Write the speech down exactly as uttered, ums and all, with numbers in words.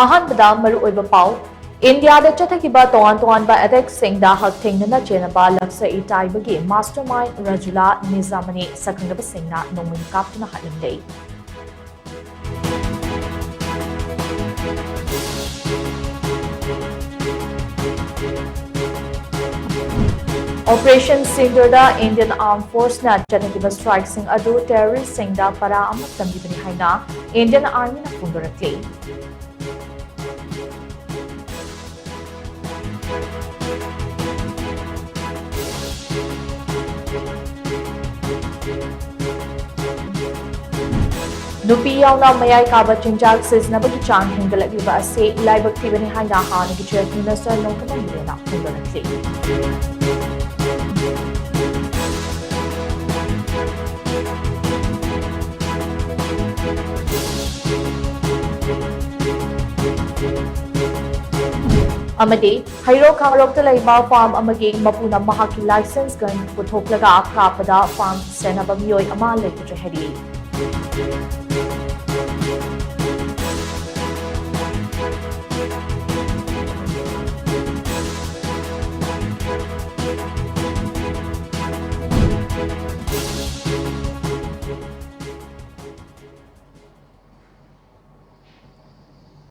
ꯑꯍꯥꯟꯕꯗ ꯃꯔꯨꯑꯣꯏꯕ ꯄꯥꯎ, ꯏꯟꯗꯤꯌꯥꯗ ꯆꯠꯊꯈꯤꯕ ꯇꯣꯉꯥꯟ ꯇꯣꯉꯥꯟꯕ ꯑꯦꯇꯦꯛꯁꯤꯡꯗ ꯍꯛꯊꯦꯡꯅꯅ ꯆꯦꯟꯅꯕ ꯂꯛꯁ-ꯏ-ꯇꯥꯏꯕꯒꯤ ꯃꯥꯁꯇꯔ ꯃꯥꯏꯟ ꯔꯖꯨꯂꯥ ꯅꯤꯖꯥꯃꯅꯤ ꯁꯛꯈꯪꯗꯕꯁꯤꯡꯅ ꯅꯣꯡꯃꯩ ꯀꯥꯞꯇꯨꯅ ꯍꯥꯠꯂꯝꯂꯦ꯫ ꯑꯣꯄꯔꯦꯁꯟ ꯁꯤꯟꯗꯨꯔꯗ ꯏꯟꯗꯤꯌꯟ ꯑꯥꯔꯝ ꯐꯣꯔꯁꯅ ꯆꯠꯊꯈꯤꯕ ꯁ꯭ꯇ꯭ꯔꯥꯏꯛꯁꯤꯡ ꯑꯗꯨ ꯇꯦꯔꯣꯔꯤꯁ꯭ꯠꯁꯤꯡꯗ ꯄꯔꯥ ꯑꯃ ꯇꯝꯕꯤꯕꯅꯤ ꯍꯥꯏꯅ ꯏꯟꯗꯤꯌꯟ ꯑꯥꯔꯃꯤꯅ ꯐꯣꯡꯗꯣꯔꯛꯂꯤ꯫ ꯅꯨꯄꯤ ꯌꯥꯎꯅ ꯃꯌꯥꯏ ꯀꯥꯕ ꯆꯤꯟꯖꯥꯛ ꯁꯤꯖꯤꯟꯅꯕꯒꯤ ꯆꯥꯡ ꯍꯦꯟꯒꯠꯂꯛꯂꯤꯕ ꯑꯁꯤ ꯂꯥꯏꯕꯛ ꯊꯤꯕꯅꯤ ꯍꯥꯏꯅ ꯍꯥꯟꯅꯒꯤ ꯆꯤꯐ ꯃꯤꯅꯤꯁꯇꯔ ꯅꯣꯡꯊꯣꯝꯕꯝ ꯕꯤꯔꯦꯟꯅ ꯐꯣꯡꯗꯣꯔꯛꯂꯤ꯫ ꯑꯃꯗꯤ ꯍꯩꯔꯣꯛ ꯈꯥꯡꯔꯣꯛꯇ ꯂꯩꯕ ꯐꯥꯔꯝ ꯑꯃꯒꯤ ꯃꯄꯨꯅ ꯃꯍꯥꯛꯀꯤ ꯂꯥꯏꯁꯦꯟꯁ ꯒꯟ ꯄꯨꯊꯣꯛꯂꯒ ꯀꯥꯞꯄꯗ ꯐꯥꯔꯝ ꯁꯦꯟꯅꯕ ꯃꯤꯑꯣꯏ ꯑꯃ ꯂꯩꯈꯤꯗ꯭ꯔꯦ ꯍꯥꯏꯔꯤ꯫